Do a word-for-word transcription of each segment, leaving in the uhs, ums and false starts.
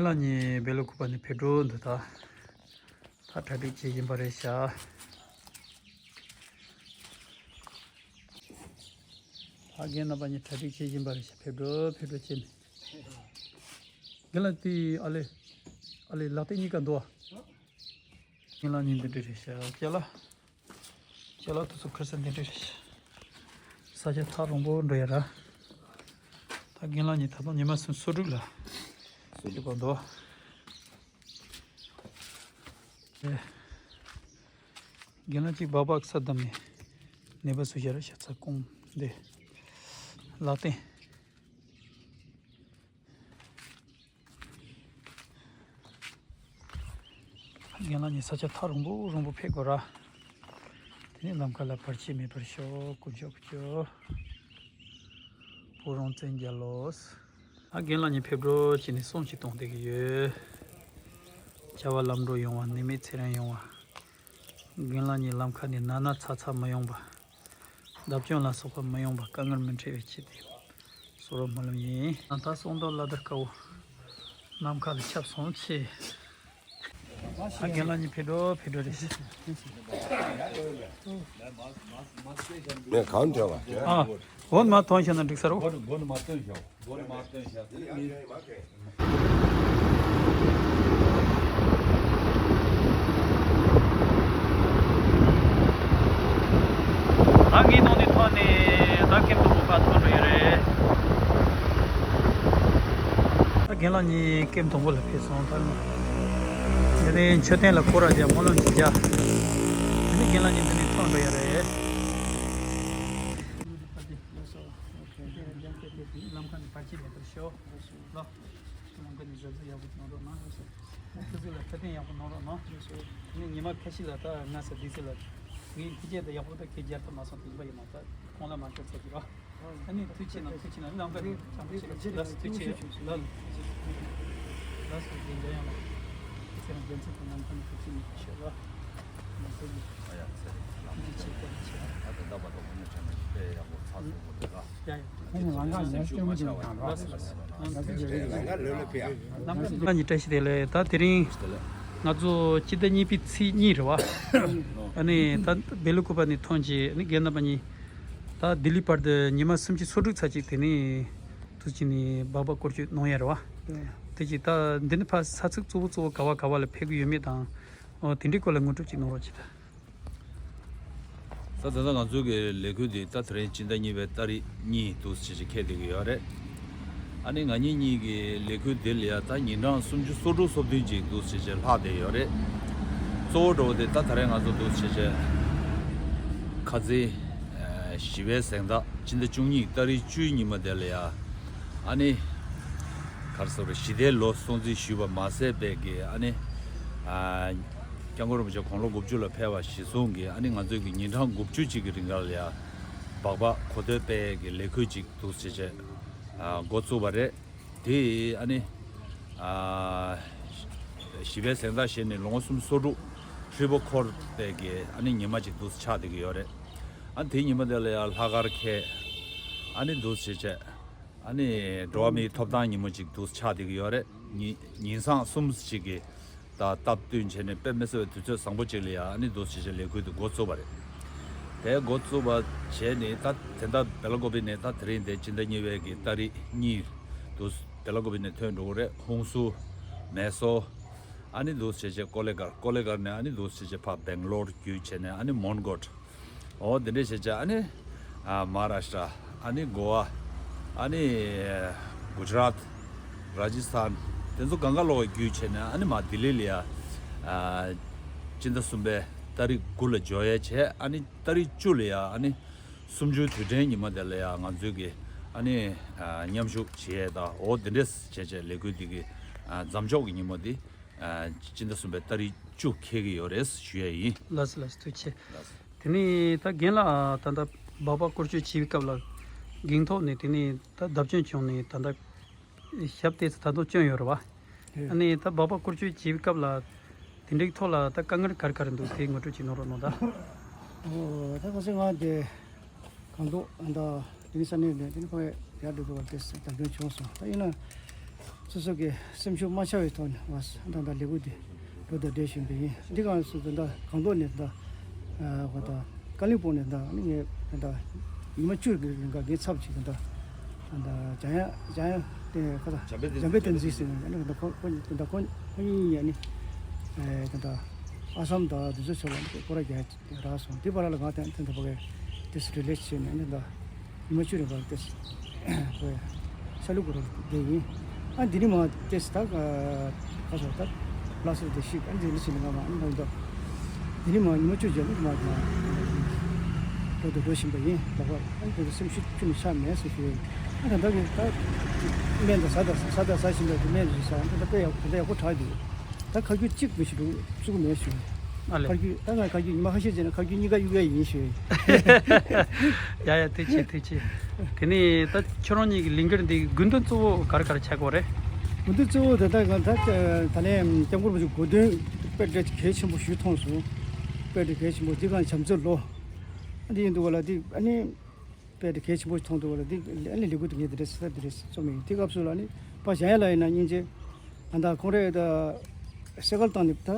ཁྱེད་རང་གཉིས་སྦེ་ལ་ཁུག་པ་ནས་ཕེབས་འགྲོ་འདུག་ད། ད་གྲ་སྒྲིག་བྱེད་བཞིན་པ་རེད་ཤག་ད་རྒན་རྣམ་པ་གཉིས་གྲ་སྒྲིག་བྱེད་བཞིན་པ་རེད་ཤག་ཕེབས་འགྲོ་ཕེབས་འགྲོ་བྱས་ནས། རྒན་ལགས་དེ་ཨ་ལེ། ཨ་ལེ་ལག་རྟེན་གཉིས་ཀ་འདུག་ཨ། རྒན་ལགས་གཉིས་འདི་འདྲ་རེད་ཤག་ཅ་ལག་ཅ་ལག་དེ་ཚོ་ཁ་སང་འདི་འདྲ་རེད་ཤག་ས་ཆ་ཐག་རིང་པོ་འགྲོ་ཡ་ར། ད་རྒན་ལགས་གཉིས་ད་དུང་ཉི་མ་སུམ་སོ་དྲུག་ལ་སོ་དྲུག་པ་འདུག་ཨ། རྒན་ལགས་གཅིག་སྦག་སྦག་ས་བསྡམས་ནས་ནད་པ་སུ་ཤར་ཤ་ཚ་ཀོང་འདི་ལག་རྟེན། རྒན་ལགས་གཉིས་ས་ཆ་ཐག་རིང་པོ་རིང་པོ་ཕེབས་དགོས་ར། དེ་ནས་ལམ་ཁ་ལ་བར་ཆད་མེད་པར་ཤོག་དཀོན་མཆོག་གི་ཆོ། བུ་རོང་བཙན་རྒྱལ་ལོ། ཨ་རྒན་ལགས་གཉིས་ཕེབས་འགྲོ་བྱས་ནས་གསུང་ཅིག་གཏོང་བསྡད་ཀྱི་ཡོད། བྱ་བ་ལམ་འགྲོ་ཡོང་བ་ནད་མེད་ཚེ་རིང་ཡོང་བ། རྒན་ལགས་གཉིས་ལམ་ཁ་ནས་ན་ན་ཚ་ཚ་མི་ཡོང་བ། བརྡབ་སྐྱོན་ལ་སོགས་པ་མི་ཡོང་བ་དཀའ་ངལ་མི་འཕྲད་པའི་ཆེད་དུ་གསུང་རོགས་སྨོན་ལམ་ཡིན། ད་གསང་བདག་བླ་དར་དཀར་པོ་ནམ་མཁའ་ལ་ཁྱབ་སོང་ཆེ། ཨ་རྒན་ལགས་གཉིས་ཕེབས་འགྲོ་ཕེབས་འགྲོ་རེད། ངས་གང་འདྲ་བ། ཨ། འོ་མ་ཐོན་ཤེས་ན་འགྲིག་ས་རོ། སྒོ་ནས་མ་ཐོན་ཤོག་སྒོ་ནས་མ་ཐོན་ཤོག་སྒོ་ནས་མ་ཐོན་ཤོག་ད་ངའི་ནང་ནས་ཐོན་ནས་ད་ཀེམ་དུ་མོ་ཁ་ཐོན་འགྲོ་ཡོད་རེད། ད་རྒན་ལགས་གཉིས་ཀེམ་དང་པོ་ལ་ཕེབས་སོང་ད། དེ་ནས་མཆོད་རྟེན་ལ་སྐོར་ར་བརྒྱབ་སྨོན་ལམ་ཅིག་བརྒྱབ། དེ་ནས་རྒན་ལགས་གཉིས་འདི་ནས་ཐོན་འགྲོ་ཡ་རེད། ལམ་ཁ་ནས་བར་ཆད་མེད་པར་ཤོག་ལོ། ཁྱེད་རང་གི་ནི་གཟབ་གཟབ་ཡག་པོ་གནང་རོགས་གནང་། ཁྱེད་ཚོ་ལ་ཁ་ཏོན་ཡག་པོ་གནང་རོགས་གནང་། ནི་ཉི་མ་ཁ་ཤས་ལ་ད་ང་ས་འདི་ཚོ་ལ་ངའི་ཕི་རྒྱལ་དུ་ཡག་པོ་ད་ཁྱེད་རྒྱལ་ཐབས་མ་སོང་དེ་འབའ་ཡིན་ན་ད་ཁོང་ལ་མ་ཁྱོད་ཚོ་གི་རོགས། ཨ་ནི་ཐུགས་རྗེ་ཆེ་གནང་། ཐུགས་རྗེ་ཆེ་གནང་། ནམ་མཁའ་ནས་བྱང་ཆུབ་ལ་ལགས་སོ། ཐུགས་རྗེ་ཆེ་ལགས། ལགས་སོ། རྒན་རྒྱལ་ཡོང་ལགས། ཁྱེད་ཚོ་རྒན་ཚོ་དང་ནམ་མཁའ་ནས་ཐུགས་རྗེ་ཆེ་ལགས། ང་གཉིས་བཀྲ་ཤིས་བདེ་ལེགས། ད་དེ་རིང་ང་ཚོ་སྤྱི་ཟླ་གཉིས་པའི་ཚེས་གཉིས་རེད་བ། ཨ་ནི་ད་སྦེ་ལ་ཁུག་པ་ནས་ཐོན་རྗེས་ཨ་ནི་རྒན་རྣམ་པ་གཉིས་ད་ལྡི་ལི་བར་དུ་ཉི་མ་སུམ་ཅུ་སོ་དྲུག་ཚར་གཅིག་དེ་ནས་དུ་ཕྱིན་ནས་སྦག་སྦག་སྐོར་སྐྱོད་གནང་ཡ་རེད་བ། དེ་གཅིག་ད་འདི་ནི་ཕར་ས་ཚིགས་གཙོ་བོ་གཙོ་བོ་ག་བ་ག་བ་ལ་ཕེབས་ཀྱི་ཡོད་མེད་དང་། ཨོ་དེ་འདྲའི་སྐོར་ལ་ངོ་སྤྲོད་ཅིག་གནང་རོགས་གྱིས་ད། ད་ད་ལྟ་ང་ཚོའི་གི་ལས་འགུལ་འདི་ད་དེ་རིང་སྤྱི་ཟླ་གཉིས་པའི་ཏ་རིག་གཉིས་འདུག་སེ་བྱས་ཁེལ་བསྡད་ཀྱི་ཡོད་རེད། ཨ་ནི་ང་གཉིས་གཉིས་ཀྱི་ལས་འགུལ་འདི་ལ་ཡ་ད་ཉིན་གྲངས་སུམ་ཅུ་སོ་དྲུག་སོ་བདུན་ཅིག་འདུག་སེ་བྱས་ལྷག་བསྡད་ཡོད་རེད། གཙོ་བོ་འགྲོ་བ་དེ་ད་ད་རེས་ང་ཚོ་འདུག་སེ་བྱས་ཁ་རྩང་བཞི་པའི་གཟེངས་རྟགས་སྤྱི་ཟླ་བཅུ་གཉིས་ཏ་རིག་བཅུའི་ཉི་མ་དེ་ལ་ཡ་ཨ་ནི་ག་རེ་ཟེར་རེད། ཞི་བདེའི་ལོ་སྲུང་བརྩི་ཞུས་པ་མ་ཟད་པའི་གི་ཨ་ནི་ཨ། སྐྱབས་མགོན་རིན་པོ་ཆེ་དགུང་ལོ་དགུ་བཅུ་ལ་ཕེབས་པ་གཞིར་བཟུང་གིས་ཨ་ནི་ང་ཚོའི་གི་ཉིན་གྲངས་དགུ་བཅུ་ཅིག་གི་རིང་ག་ལ་ཡ་སྦག་སྦག་གོ་ཐོས་སྤེལ་གི་ལས་འགུལ་ཅིག་འདུག་སེ་བྱས་ཨ་འགོ་བཙུགས་པ་རེད། དེ་ཨ་ནི་ཨ་བཞི་པའི་གཟེངས་རྟགས་བཞེས་ནས་ལོ་ངོ་སུམ་ཅུ་སོ་དྲུག་ཧྲིལ་པོ་འཁོར་བའི་གི་ཨ་ནི་ཉི་མ་ཅིག་འདུག་སེ་ཆགས་བསྡད་ཀྱི་ཡོད་རེད། ཨ་ནི་དེའི་ཉི་མ་དེ་ལ་ཡ་ལྷག་དཀར་ཁེལ་ཨ་ནི་འདུག་སེ་བྱས། ཨ་ནི་འགྲོ་བ་མིའི་ཐོབ་ཐང་ཉིན་མོ་ཅིག་འདུག་ཆགས་བསྡད་ཀྱི་ཡོད་རེད། ཉིན་ཉིན་སང་གསུམ་ཅིག་གི་ད་སྟབས་བསྟུན་བྱས་ནས་དཔེ་མི་སྲིད་པའི་དུས་ཚོད་བཟང་པོ་ཅིག་ལ་ཡ་ཨ་ནི་འདུག་སེ་བྱས་ལས་འགུལ་དེ་འགོ་བཙུགས་པ་རེད། དེ་འགོ་བཙུགས་པ་བྱས་ནས་ད་དེ་འདྲ་སྦེ་ལ་ཀུ་པེ་ནས་ད་དེ་རིང་དེ་སྤྱི་ཟླ་གཉིས་པའི་གི་ཏ་རིག་གཉིས་འདུག་སྦེ་ལ་ཀུ་པེ་ནས་ཐོན་འགྲོ་གི་རེད། ཧུན་སུར། མེ་སོར། ཨ་ནི་འདུག་སེ་བྱས་ཀོ་ལེ་གྷལ། ཀོ་ལེ་གྷལ་ནས་ཨ་ནི་འདུག་སེ་བྱས་ཕར་སྦེང་ལོར་བརྒྱུད་བྱས་ནས་ཨ་ནི་མོན་གྷོ། འོ་དེ་འདྲས་བྱས་བྱས་ཨ་ནི་ཨ་མ་ཧཱ་རཱ་ཤི་ཏྲ། ཨ་ནི་གོ་ཝ། ཨ་ནི་གུ་ཇ་རཱཏ། རཱ་ཇི་སི་ཐན། དེ་ཚོ་གང་ག་ལོག་བརྒྱུད་བྱས་ནས་ཨ་ནི་མར་ལྡི་ལི་ལ་ཡ་ཨ་སྤྱི་ཟླ་གསུམ་པའི་ཏ་རིག་དགུ་ལ་འབྱོར་ཡས་བྱས། ཨ་ནི་ཏ་རིག་བཅུ་ལ་ཡ་ཨ་ནི་གསུམ་བཅུའི་དུས་དྲན་ཉི་མ་དེ་ལ་ཡ་ང་ཚོའི་གི་ཨ་ནི་ཨ་མཉམ་ཞུགས་བྱེད་ཡས་དང་། འོ་དེ་འདྲས་བྱས་བྱས་ལས་འགུལ་འདི་གི་ཨ་མཚམས་འཇོག་གི་ཉིན་མོ་འདི་ཨ་སྤྱི་ཟླ་གསུམ་པའི་ཏ་རིག་བཅུ་འཁེལ་གྱི་ཡོད་རེད་ཞུ་ཡས་ཡིན། ལགས་སོ་ལགས་སོ། ཐུགས་རྗེ་ཆེ། ལགས་སོ། དེ་ནས་ད་རྒན་ལགས་ད་ལྟ་སྦག་སྦག་སྐོར་སྐྱོད་བྱེད་པའི་སྐབས་ལ་སྒང་ཐོག་ནས་དེ་ནས་ད་བརྡབ་སྐྱོན་བྱུང་ནས་ད་ལྟ་ཞབས་བརྟན་ས་ད་དུང་སྐྱོན་ཡོད་རེད་བ། ཨ་ནི་ད་སྦག་སྦག་སྐོར་སྐྱོད་བྱེད་པའི་སྐབས་ལ་དེ་འདྲའི་ཐོག་ལ་ད་དཀའ་ངལ་ག་རེ་ག་རེ་འདུག་དེ་ངོ་སྤྲོད་ཅིག་གནང་རོགས་གནང་ད། ཨོ་ད་ག་ཚོད་ང་དེ་གང་འདུག་ཨ་ད་དེ་ནི་ས་གནས་ནས་དེ་ནི་ཁོ་ཡར་འགྲོ་དགོས་པ་དེ་བརྡབ་སྐྱོན་བྱུང་སོང་། ད་ཡིན་ན་ སོ་སོ་གི་སེམས་ཤུགས་མ་ཆག་པའི་ཐོག་ནས་ང་ད་ལྟ་ལས་འགུལ་འདི་འགྲོ་དང་འགྲོ་བཞིན་པ་ཡིན། འདི་ག་སུ་ད་ལྟ་སྒང་ཏོག་ནས་ད་ལྟ་ཨ་ག་ད་ཀ་ལིང་སྤུངས་ནས་ད་ནི་ངས་ད་ལྟ་ཉི་མ་བཅུ་གི་རིང་ག་ངའི་ཚབ་ཅིག་ད་ལྟ་ད་ལྟ་འཇམ་དབྱངས་འཇམ་དབྱངས་དེ་ག་ད་འཇམ་དཔལ་བསྟན་འཛིན་ཟེར་ནས་ད་ལྟ་ཁོ་ཁོ་ད་ལྟ་ཁོ་ཁོ་གཉིས་ཡིན་ཡ་ནི་ད་ལྟ་ཨ་སམ་དང་དེ་ཚོ་ཚོ་ལ་སྐོར་ར་རྒྱག་རག་སོང་། དེ་བར་ལ་ང་དང་ཐེངས་དང་པོ་གས་དེ་སུ་རི་ལེ་ཆེ་ནས་ནི་ད་ཉི་མ་བཅུ་རིང་བར་དེ་ཤ་ལུ་གུ་རུ་དེ་ཡིན། ཨ་འདི་ནི་མ་དེ་ད་ག་སོ་ད་ལ་སོ་དེ་ཤིག་ཨ་འདི་ནི་ཆེ་ནི་ང་མ་ཨ་ནི་མ་ཡིན་ད་འདི་ནི་མ་ཉི་མ་བཅུ་རྗེས་ནི་མ་མ་འགྲོ་དུ་འགྲོ་བཞིན་པ་ཡིན། ད་བར་ཨ་འདི་ཚོ་སེམས་ཤུགས་ཁྱོན་ནས་ཆག་མེད་ཟེར་ཞུ་ཡིན། ཨ་ད་ད་གི་ད་སྨན་དང་ཟ་ད་ཟ་ད་ཟ་བཞིན་པ་དེ་སྨན་རེ་ཟ་ཨ་ད་ད་དཔེ་ཡག་ད་ད་ཡག་པོ་དྲག་འདུག་ད་ཁ་རྒྱུ་གཅིག་མི་ཤི་འདུག་བཙུགས་མེད་ཞུ། ཨ་ལེ། ཁ་རྒྱུ་ད་ང་ཁ་རྒྱུ་ཉི་མ་ཁ་ཤས་བྱས་ན་ཁ་རྒྱུ་གཉིས་ཀ་གཡུག་ཡ་ཡིན་ཞུ། ཡ་ཡ་ཐུགས་རྗེ་ཆེ་ཐུགས་རྗེ་ཆེ། དེ་ནས་ད་ཁྱོད་རང་གཉིས་ཀྱི་ལས་འགུལ་འདི་དགོས་འདུན་གཙོ་བོ་ག་རེ་ག་རེ་ཆགས་ཀྱི་ཡོད་རེད། དགོས་འདུན་གཙོ་བོ་ད་ད་ད་ད་ལན་སྐྱབས་མགོན་རིན་པོ་ཆེ་དགོས་འདུན་དཔེ་གལ་ཆེན་པོ་ཞིག་མཐོང་སོང་། དཔེ་གལ་ཆེན་པོ་འདི་གང་བྱམས་བརྩེའི་ལོ་འདི་ཡིན་འདུག་ག་ལ། འདི་ཨ་ནི། དཔེ་དེ་གལ་ཆེན་པོ་མཐོང་འདུག་ལ། འདི་ཨ་ནི་ལས་འགུལ་དེ་ངས་དེ་འདྲ་ཟེར་དེ་འདྲ་རྩོམ་ཡིན། དེ་སྐབས་སུ་ལ་ནི་པ་གཞན་ལ་ཡིན་ན་སྙིང་རྗེ། ཨ་ད་ཁོང་རེ་ད་སེ་གལ་བཏང་ནས་ད་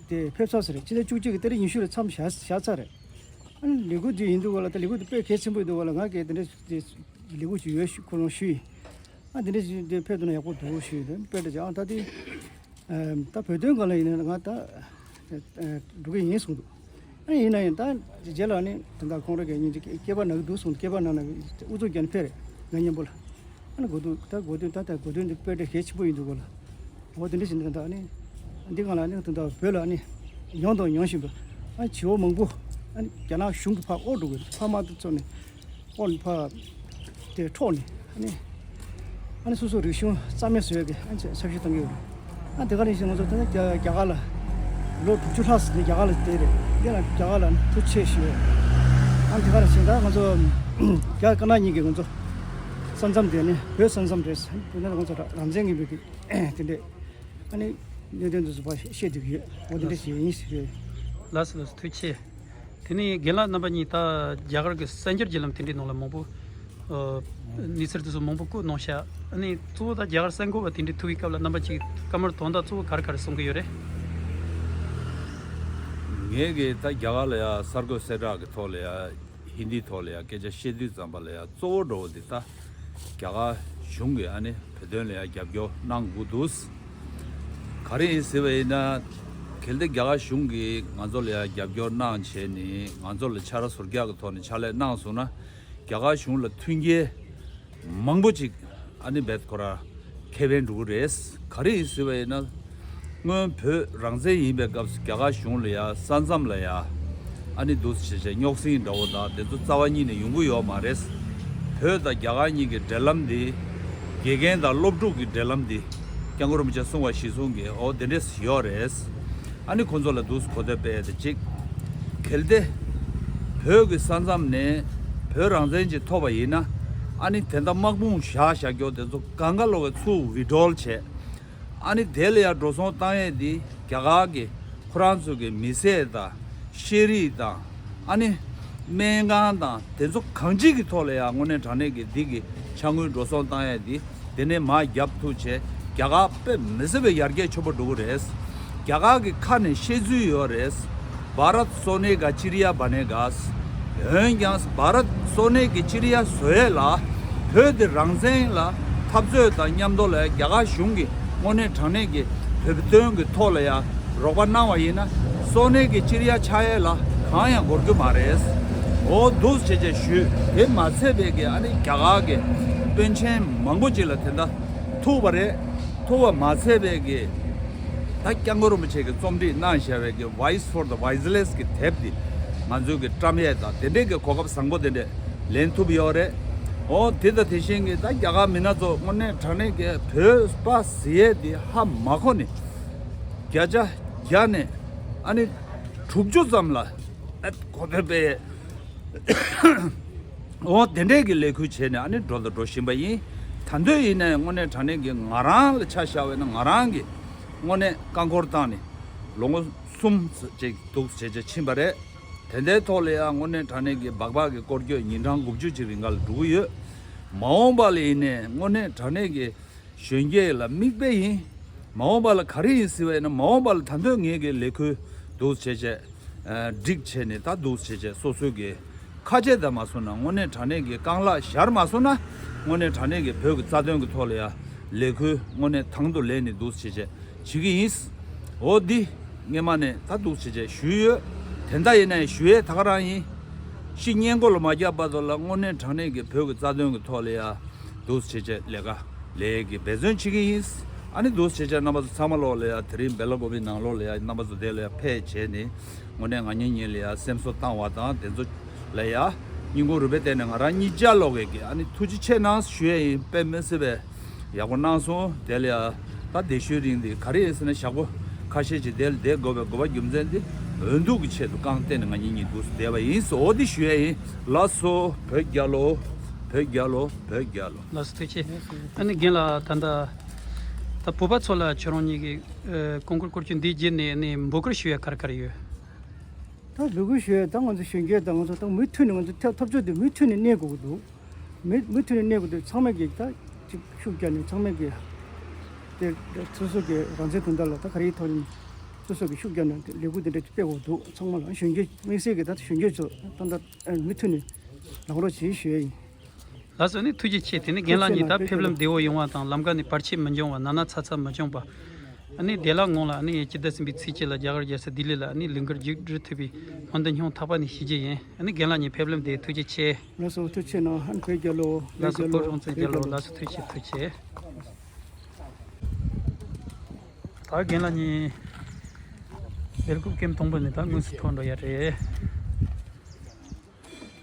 དེ་ཕེབས་ཚར་ཟེར་རེད། སྤྱི་ཟླ་བཅུ་གཅིག་གི་ཏ་རིག་ཉི་ཤུ་ལ་མཚམས་བཞག་བཞག་ཚར་རེད། ཨ་ནི་ལས་འགུལ་དེ་ཡིན་འདུག་ལ། ད་ལས་འགུལ་དེ་དཔེ་གལ་ཆེན་པོ་ཡིན་འདུག་ལ། ང་གིས་དེ་འདྲ་དེ་ལས་འགུལ་ཅིག་ཡོད་ཞུ་ཁོ་རང་ཞུས་ཡིན། ཨ་དེ་འདྲ་ཞིག་དེ་ཕེབས་འདུག་ན་ཡག་པོ་འདུག་ཞུས་ཡིན། དཔེ་འདྲ་ཅིག་ཨ་ད་དེ། ད་བོད་དོན་སྒང་ལ་ཡིན་ན་ང་ད་འགྲོ་གི་ཡིན་གསུངས་འདུག་ཨ་ཡིན་ན་ཡང་ད་རྗེས་ལ་ནི་ད་ལྟ་ཁོང་རང་གི་སྙིང་རྗེ་སྐྱེས་པ་ན་གི་འདུག་གསུངས། སྐྱེས་པ་ན་ན་གི་ཨུ་ཚུགས་རྒྱབ་ནས་ཕེབས་རེད་ང་མཉམ་པོ་ལ། ཨ་ནི་དགོས་འདུག་ད་དགོས་འདུན་ད་ལྟ་དགོས་འདུན་འདི་དཔེ་འདྲ་གལ་ཆེན་པོ་ཡིན་འདུག་གོ་ལ། འོ་དེ་འདྲ་ཞིག་ད་ལྟ་ནི་འདི་སྒང་ལ་ནི་ད་ལྟ་བོད་ལ་ནི་ཡོང་དང་ཡོང་བཞིན་པ་ཨ་བྱིས་པ་མང་པོ་ཨ་ནི་རྒྱ་ནག་གཞུང་གི་ཕར་དབོར་འགྲོ་གི་ཕ་མ་དང་ཚོ་ནི། ཨོ་ནི་ཕ་དེ་འཕྲོག་ནས་ཨ་ནི་ཨ་ནི་སོ་སོ་རིག་གཞུང་རྩ་མེད་བཟོ་ཡ་གི་ཨ་ནི་ཚབ་ཞུ་གཏང་གི་ཡོད་རེད། ཨ་དེ་ག་ནས་བཞིན་ང་ཚོ་ད་ནི་རྒྱ་རྒྱ་གར་ལ་ལོ་དྲུག་ཅུ་ལྷག་ཙམ་དེ་རྒྱ་གར་ལ་བསྡད་རེད། དེ་ལ་རྒྱ་གར་ལ་ཐུགས་རྗེ་ཆེ་ཞུ། ཨ་དེ་ག་ནས་བཞིན་ད་ང་ཚོ་རྒྱ་དཀར་ནག་གཉིས་ཀྱི་ང་ཚོ་ས་མཚམས་དེ་ནི་བོད་ས་མཚམས་རེད། བོད་ནང་ལ་ང་ཚོ་རང་བཙན་གྱི་མི་གི་དེ་འདྲས་ཨ་ནི་གནད་དོན་དུ་བཟོ་བ་བཤད་འདུག་ཡོད། འོ་དེ་འདྲས་ཞིག་ཡིན་ཞུ། ལགས་སོ་ལགས་སོ་ཐུགས་རྗེ་ཆེ། དེ་ནས་རྒན་ལགས་རྣམ་པ་གཉིས་ད་རྒྱ་གར་གྱི་གསར་འགྱུར་བརྒྱུད་ལམ་དེ་འདྲའི་ནང་ལ་མང་པོ་ཨ་གནས་ཚུལ་དེ་ཚོ་མང་པོ་བཀོད་གནང་ཤག་ཨ་ནི་གཙོ་བོ་ད་རྒྱ་གར་གསར་འགོད་པ་དེ་འདྲའི་ཐུག་པའི་སྐབས་ལ་རྣམ་པ་གཅིག་བཀའ་མོལ་དོན་དག་གཙོ་བོ་ག་རེ་ག་རེ་གསུང་གི་ཡོད་རེད། ངས་གི་ད་རྒྱ་གར་ལ་ཡ་གསར་འགོད་གསལ་བསྒྲགས་ཀྱི་ཐོག་ལ་ཡ་ཧིན་དིའི་ཐོག་ལ་ཡ་སྐད་ཆ་བཤད་དུས་ཙམ་པ་ལ་ཡ་གཙོ་བོ་འགྲོ་བ་འདི་ད་རྒྱ་གར་གཞུང་གིས་ཨ་ནི་བོད་དོན་ལ་ཡ་རྒྱབ་སྐྱོར་གནང་དགོས་འདུག་ག་རེ་ཡིན་ཟེར་བ་ཡིན་ན། གལ་ཏེ་རྒྱ་གར་གཞུང་གིས་ང་ཚོ་ལ་ཡང་རྒྱབ་སྐྱོར་གནང་བྱས་ནས་ང་ཚོ་ལ་ཕྱག་ར་ཟུར་རྒྱག་གི་ཐོག་ནས་ཕྱག་ལས་གནང་སོང་ན། རྒྱ་གར་གཞུང་ལ་མཐུན་རྐྱེན་མང་པོ་ཅིག་ཨ་ནི་རྦད་ཁོ་ར་ཁེ་ཕན་འགྲོ་གི་རེད། ག་རེ་ཡིན་ཟེར་བ་ཡིན་ན། སྔོན་བོད་རང་བཙན་ཡིན་པའི་སྐབས་སུ་རྒྱ་གར་གཞུང་ལ་ཡང་ས་མཚམས་ལ་ཡང་ཨ་ནི་འདུག་སེ་བྱས་བྱས་རྙོག་ཟིང་འདྲ་བོ་དང་དེ་ཚོ་རྩ་བ་ཉིད་ནས་ཡོང་གི་ཡོད་མ་རེད། བོད་དང་རྒྱ་གར་གཉིས་ཀྱི་འབྲེལ་ལམ་འདི་དགེ་རྒན་དང་སློབ་ཕྲུག་གི་འབྲེལ་ལམ་འདི་སྐྱབས་མགོན་རིན་པོ་ཆེ་གསུང་བ་གཞིར་བཟུང་གིས་འོ་དེ་འདྲས་ཡོད་རེད། ཨ་ནི་ཁོ་ཚོ་ལ་འདུག་སེ་གོ་ཐོས་སྤེལ་ཏེ་གཅིག་གལ་ཏེ་བོད་ཀྱི་ས་མཚམས་ནས་བོད་རང་བཙན་ཅིག་ཐོབ་པ་ཡིན་ན། ཨ་ནི་དེ་འདྲ་དམག་དཔུང་བཞག་བཞག་རྒྱུ་དེ་ཚོ་གང་ག་ལོག་གི་ཚུར་ཝི་ཌྲོ་ཝལ་བྱས། ཨ་ནི་དེ་ལ་ཡང་འགྲོ་སོང་བཏང་ཡས་འདི་རྒྱ་གར་གྱི་ཁོ་རང་ཚོ་གི་མི་སེར་དང་ཤེས་རིག་དང་ཨ་ནི་སྨན་ཁང་དང་དེ་ཚོ་གང་ཅིའི་གི་ཐོག་ལ་ཡང་དངོས་གནས་དྲང་གནས་ཀྱི་འདི་གི་ཕྱག་དངུལ་འགྲོ་སོང་བཏང་ཡས་འདི། དེ་ནས་མར་རྒྱབ་ཐུབ་བྱས་རྒྱ་གར་དཔེ་མི་སྲིད་པའི་ཡར་རྒྱས་ཆེན་པོ་འགྲོ་གི་རེད། རྒྱ་གར་གྱི་ཁ་ནས་བཤད་ཚུལ་ཡོད་རེད། भारत सोने का चिड़िया बनेगा། འོན་ཀྱང་भारत सोने की चिड़िया བཟོ་ཡས་ལ་བོད་དེ་རང་བཙན་ལ་འཐབ་རྩོད་དང་མཉམ་དུ་ལ་རྒྱ་གར་གཞུང་གིས་དངོས་གནས་དྲང་གནས་ཀྱི་བོད་དོན་གྱི་ཐོག་ལ་ཡང་རོགས་པ་གནང་བ་ཡིན་ན། སོ་ནེ་གི་ཅི་རི་ཡ་ཆགས་ཡས་ལ་གང་ཡང་འགོར་རྒྱུ་མ་རེད། འོ་འདུག་བྱས་བྱས་ཞུས། དེ་མ་ཚད་པའི་གི་ཨ་ནི་རྒྱ་གར་གི་དཔོན་ཆེན་མང་པོ་ཅིག་ལ་དེ་འདྲ་ཐུག་པ་རེད། ཐུག་པ་མ་ཚད་པའི་གི་ད་སྐྱབས་མགོན་རིན་པོ་ཆེ་གི་རྩོམ་སྒྲིག་གནང་བཞག་པའི་གི་Voice for the Voiceless གི་དེབ་འདི་ང་ཚོའི་གི་བཀྲམ་ཡས་དང་དེ་འདྲའི་གི་གོ་སྐབས་བཟང་པོ་དེ་འདྲས་ལེན་ཐུབ་ཡོད་རེད། འོ་དེ་དང་དེ་བཞིན་གི་ད་རྒྱ་གར་མི་སྣ་ཚོ་དངོས་གནས་དྲང་གནས་གི་བོད་པ་ཟེར་ཡས་འདི་ཧ་མ་གོ་ནས་བརྒྱ་ཆ་བརྒྱ་ནས་ཨ་ནི་དྲུག་ཅུ་ཙམ་ལ་ཨ་གོ་ཐོས་པའི་འོ་དེ་འདྲས་ཀྱི་ལས་འགུལ་བྱས་ནས་ཨ་ནི་འགྲོ་དང་འགྲོ་བཞིན་པ་ཡིན། ད་དུང་ཡིན་ནའི་དངོས་གནས་དྲང་གནས་ཀྱི་ང་རང་ལ་ཆ་བཞག་པ་ཡིན་ན་ང་རང་གི་དངོས་གནས་རྐང་འཁོར་བཏང་ནས་ལོ་ངོ་གསུམ་ཅིག་འདུག་བྱས་བྱས་ཕྱིན་པ་རེད། དེ་འདྲའི་ཐོག་ལ་ཡང་དངོས་གནས་དྲང་གནས་ཀྱི་སྦག་སྦག་གི་སྐོར་སྐྱོད་ཉིན་གྲངས་དགུ་བཅུ་ཅིག་རིང་ག་ལ་འགྲོ་གི་ཡོད། མ་འོངས་པ་ལ་ཡིན་ནའི་དངོས་གནས་དྲང་གནས་ཀྱི་ གཞོན་སྐྱེས་ལ་མིག་དཔེ་ཡིན། མ་འོངས་པ་ལ་ག་རེ་ཡིན་ཟེར་བ་ཡིན་ན། མ་འོངས་པ་ལ་ད་དུང་ངེད་ཀྱི་ལས་འགུལ་འདུག་བྱས་བྱས། སྒྲིག་བྱས་ནས་ད་འདུག་བྱས་བྱས་སོ་སོའི་གི་ཁ་ཆད་བརྡབ་མ་སོང་ན། དངོས་གནས་དྲང་གནས་ཀྱི་རྐང་ལག་ཞར་མ་སོང་ན། དངོས་གནས་དྲང་གནས་ཀྱི་བོད་ཀྱི་རྩ་དོན་གྱི་ཐོག་ལ་ཡ་ལས་འགུལ་དངོས་གནས་དང་དུ་ལེན་ནས་འདུག་བྱས་བྱས་བྱེད་ཀྱི་ཡིན། འོ་འདི་སྔས་མ་ནས་ད་འདུག་བྱས་བྱས་ཞུས་ཡོད། དེ་འདྲ་ཡིན་ན་ཡང་ཞུ་ཡས་ད་ག་རང་ཡིན། ཤི་སྔས་མགོ་ལ་མ་བརྒྱབ་བར་དུ་ལ་དངོས་གནས་དྲང་གནས་ཀྱི་བོད་ཀྱི་རྩ་དོན་གྱི་ཐོག་ལ་ཡ་འདུག་བྱས་བྱས་ལས་ཀ་ལས་ཀྱི་འབད་བརྩོན་བྱེད་ཀྱི་ཡིན། ཨ་ནི་འདུག་བྱས་བྱས་རྣམ་པ་ཚོ་ཚང་མ་ལོག་ལ་ཡ་དེ་རིང་སྦེ་ལ་ཀོ་པི་ནང་ལོགས་ལ་ཡ་རྣམ་པ་ཚོ་དེ་ལ་ཡ་ཕེབས་བྱས་ནས་དངོས་གནས་ང་གཉིས་གཉིས་ལ་ཡ་སེམས་གསོ་བཏང་བ་དང་དེ་ཚོ་ལ་ཡ་སྙིང་ཁུང་རུས་པའི་གཏིང་ནས་ང་རང་གཉིས་ཆ་ལོག་གི་གི་ཨ་ནི་ཐུགས་རྗེ་ཆེ་གནང་ཞུ་ཡས་ཡིན། དཔེ་མི་སྲིད་པའི་ཡག་པོ་གནང་སོང་། དེ་ལ་ཡ་ད་དེ་ཤོད་རིང་འདི་ག་རེ་ཡིན་ཟེར་ན་ཞག་པོ་ཁ་ཤས་ཅིག་དེ་ལ་བསྡད་དགོས་པའི་དགོས་པ་རྒྱུ་མཚན་འདི་འོས་བསྡུ་གི་ཆེད་དུ་རྐང་སྟེང་ནས་ང་གཉིས་གཉིས་འདུག་བསྡད་པ་ཡིན་ཟེར་འོ་འདི་ཞུ་ཡས་ཡིན། ལགས་སོ། བོད་རྒྱལ་ལོ། བོད་རྒྱལ་ལོ། བོད་རྒྱལ་ལོ། ལགས་སོ་ཐུགས་རྗེ་ཆེ། ཨ་ནི་རྒན་ལགས་ད་ལྟ་ད་བོད་པ་ཚོ་ལ་ཁྱོད་རང་གཉིས་ཀྱིས་ཨ་ཀོང་ཀུར་སྐོར་སྐྱོད་འདི་བརྒྱུད་ནས་ཨ་ནི་འབོད་སྐུལ་ཞུ་ཡ་ག་རེ་ག་རེ་ཡོད། ད་འབོད་སྐུལ་ཞུ་ཡ་ད་ང་ཚོ་གཞོན་སྐྱེས་དང་ང་ཚོ་ད་མུ་མཐུད་ནས་ང་ཚོ་ཐབས་ཐབས་ཇུས་དེ་མུ་མཐུད་ནས་གནས་དགོས་ཀྱི་འདུག་མུ་མུ་མཐུད་ནས་གནས་དགོས་འདུག་ཚང་མས་ཀྱིས་ད་ཅིག་ཤུགས་རྒྱག་ནས་ཚང་མས་ཀྱིས་དེ་སོ་སོ་གི་རང་བཙན་དོན་དག་ལ་ད་ག་རེའི་ཐོག་ནས་སོ་སོ་གི་ཤུགས་རྒྱག་ནས་ལས་འགུལ་དེ་འདྲ་སྤེལ་དགོས་འདུག་ཚང་མ་ལ་གཞོན་སྐྱེས་དམིགས་བསལ་གྱིས་ད་གཞོན་སྐྱེས་ཚོ་ད་ད་མུ་མཐུད་ནས་ལངས་རོགས་བྱེད་ཞུ་ཡ་ཡིན། ལགས་སོ། ཨ་ནི་ཐུགས་རྗེ་ཆེ། དེ་ནི་རྒན་ལགས་གཉིས་ད་ཕེབས་ལམ་བདེ་བོ་ཡོང་བ་དང་ལམ་ཀ་ནས་བར་ཆད་མི་འབྱུང་བ། ན་ན་ཚ་ཚ་མི་འབྱུང་བ། ཨ་ནི་བདེ་བླག་ངང་ལ་ཨ་ནི་སྤྱི་ཟླ་གསུམ་པའི་ཚེས་གཅིག་ལ་རྒྱ་གར་རྒྱལ་ས་ལྡི་ལི་ལ་ཨ་ནི་ལས་འགུལ་མཇུག་སྒྲིལ་ཐུབ་པའི་སྨོན་འདུན་སྙིང་ཐག་པ་ནས་ཞུ་རྒྱུ་ཡིན། ཨ་ནི་རྒན་ལགས་གཉིས་ཕེབས་ལམ་བདེ། ཐུགས་རྗེ་ཆེ། ལགས་སོ། ཐུགས་རྗེ་ཆེ་གནང་། ཨ་ནི་བོད་རྒྱལ་ལོ། ལགས་སོ། བོད་རྒྱལ་ལོ། བོད་རང་བཙན་རྒྱལ་ལོ། ལགས་སོ། ཐུགས་རྗེ་ཆེ། ཐུགས་རྗེ་ཆེ། ད་རྒན་ལགས་གཉིས་སྦེལ་ཀོབ་ཀེམ་དང་པོ་ནས་ད་དངོས་སུ་ཐོན་འགྲོ་ཡ་རེད།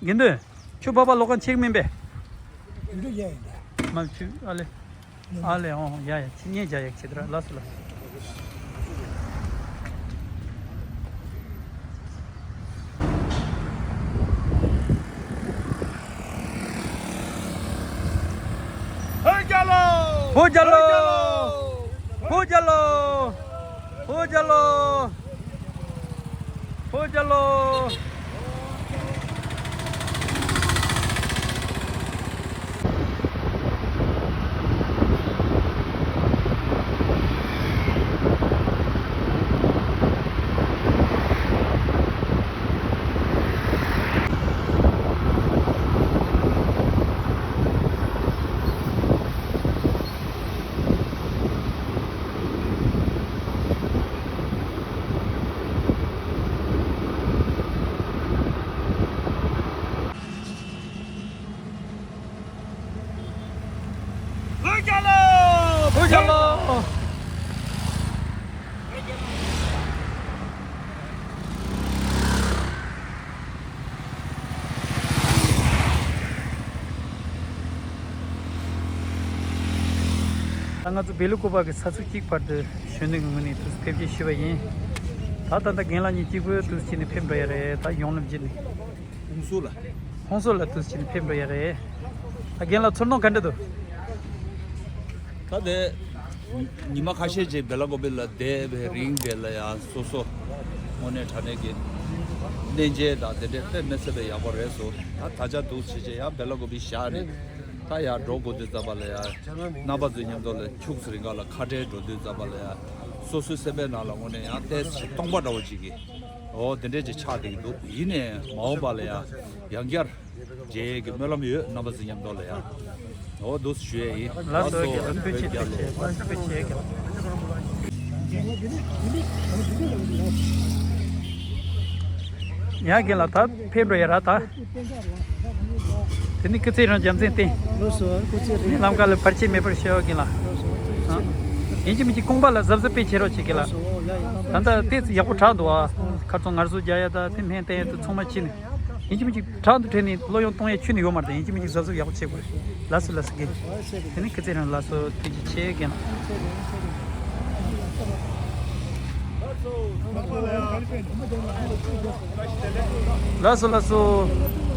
དགེ་འདུན། ཁྱོད་བབ་པ་ལོག་ག་ཆེག་མིན་པས། འདི་ཡ་ཡིན་ད། མ་ཁྱོད་ཨ་ལེ། ཨ་ལེ་ཨོ་ཡ་ཡ་ཁྱི་ངས་རྒྱ་ཡག་ཆེ་དྲ་ལ་སུ་ལ་སུ། བོད་རྒྱལ་ལོ། བོད་རྒྱལ་ལོ། བོད་རྒྱལ་ལོ། བོད་རྒྱལ་ལོ། བོད་རྒྱལ་ལོ། བོད་རྒྱལ་ལོ། བོད་རྒྱལ་ལོ། ད་ང་ཚོ་སྦེལ་ཀོབ་གི་ས་ཚིགས་གཅིག་བར་དུ་གཞོན་ནུ་གི་ངོས་ནས་དུས་ཕེབས་སྐྱེལ་ཞུས་པ་ཡིན། ད་ད་ལྟ་རྒན་ལགས་གཉིས་གཅིག་པུ་དུས་ཕྱིན་ནས་ཕེབས་འགྲོ་ཡ་རེད། ད་ཡོང་ལམ་བརྒྱུད་ནས། ཧོང་སུར་ལ། ཧོང་སུར་ལ་དུས་ཕྱིན་ནས་ཕེབས་འགྲོ་ཡ་རེད། ད་རྒན་ལགས་ཚོར་སྣང་ག་འདྲ་འདུག་ད་དེ། ཉི་མ་ཁ་ཤས་ཅིག་སྦེ་ལ་ཀོ་པི་ལ་བསྡད་པའི་རིང་དེ་ལ་ཡང་སོ་སོ་དངོས་གནས་དྲང་གནས་ཀྱི་གནས་མཇལ་དང་དེ་འདྲས་དཔེ་མི་སྲིད་པའི་ཡག་པོ་རེད་སོ། ད་ད་ཆ་འདུག་བྱེད་ཆེད་ཡང་སྦེ་ལ་ཀོ་པི་བཞག་ནས་ད་ཡང་འགྲོ་དགོས་དུས་ཙམ་པ་ལ་ཡང་རྣམ་པ་ཚོའི་མཉམ་དུ་ལ་ཁྱུག་ཙམ་རིང་ག་ལ་ཁ་བྲལ་འགྲོ་དུས་ཙམ་པ་ལ་ཡང་སོ་སོའི་སེམས་པའི་ནང་ལ་དངོས་གནས་ཡང་ཏོག་ཙམ་སྟོང་པ་འདྲ་བོ་ཅིག་གི་འོ་དེ་འདྲས་ཅིག་ཆགས་བསྡད་ཀྱི་འདུག་ཡིན་ནའི་མ་འོངས་པ་ལ་ཡང་ཡང་བསྐྱར། མཇལ་ཡས་ཀྱི་སྨོན་ལམ་ཡོད། རྣམ་པ་ཚོ་མཉམ་དུ་ལ་ཡང་འོ་འདུག་ཞུ་ཡས་ཡིན། ལགས་སོ། རྒན་ལགས་ཐུགས་རྗེ་ཆེ། ཐུགས་རྗེ་ཆེ། ཡ་རྒན་ལགས་ད་ཕེབས་འགྲོ་ཡ་ར་ད། དེ་ནི་སྐུ་ཚེ་རིང་རྒྱལ་མཚན་བསྟན། ལགས་སོ། སྐུ་ཚེ་རིང་། ལམ་ཁ་ལ་བར་ཆད་མེད་པར་བྱེད་འོ་རྒན་ལགས། ལགས་སོ། ཐུགས་རྗེ་ཆེ། ཡིན་གཅིག་མིན་གཅིག་རྐང་པ་ལ་གཟབ་གཟབ་དཔེ་བྱེད་རོགས་བྱེད་རྒན་ལགས། ལགས་སོ། ཡ་ཡ། ད་ལྟ་དེ་ཚོ་ཡག་པོ་དྲག་འདུག་ཨ། ཁ་རྩང་ངལ་གསོ་རྒྱག་ཡ་ད་དེ་སྨན་བསྟེན་ཡ་དེ་ཚང་མ་བྱས་ནས། ཡིན་གཅིག་མིན་གཅིག་དྲག་འདུག་དྲན་ནས་བློ་ཡང་གཏོང་ཡ་ཁྱོན་ནས་ཡོད་མ་རེད། ཡིན་གཅིག་མིན་གཅིག་གཟབ་གཟབ་ཡག་པོ་བྱེད་དགོས། ལགས་སོ་ལགས་སོ་རྒན། དེ་ནི་སྐུ་ཚེ་རིང་། ལགས་སོ། ཐུགས་རྗེ་ཆེ་རྒན། ལགས་སོ་ལགས་སོ།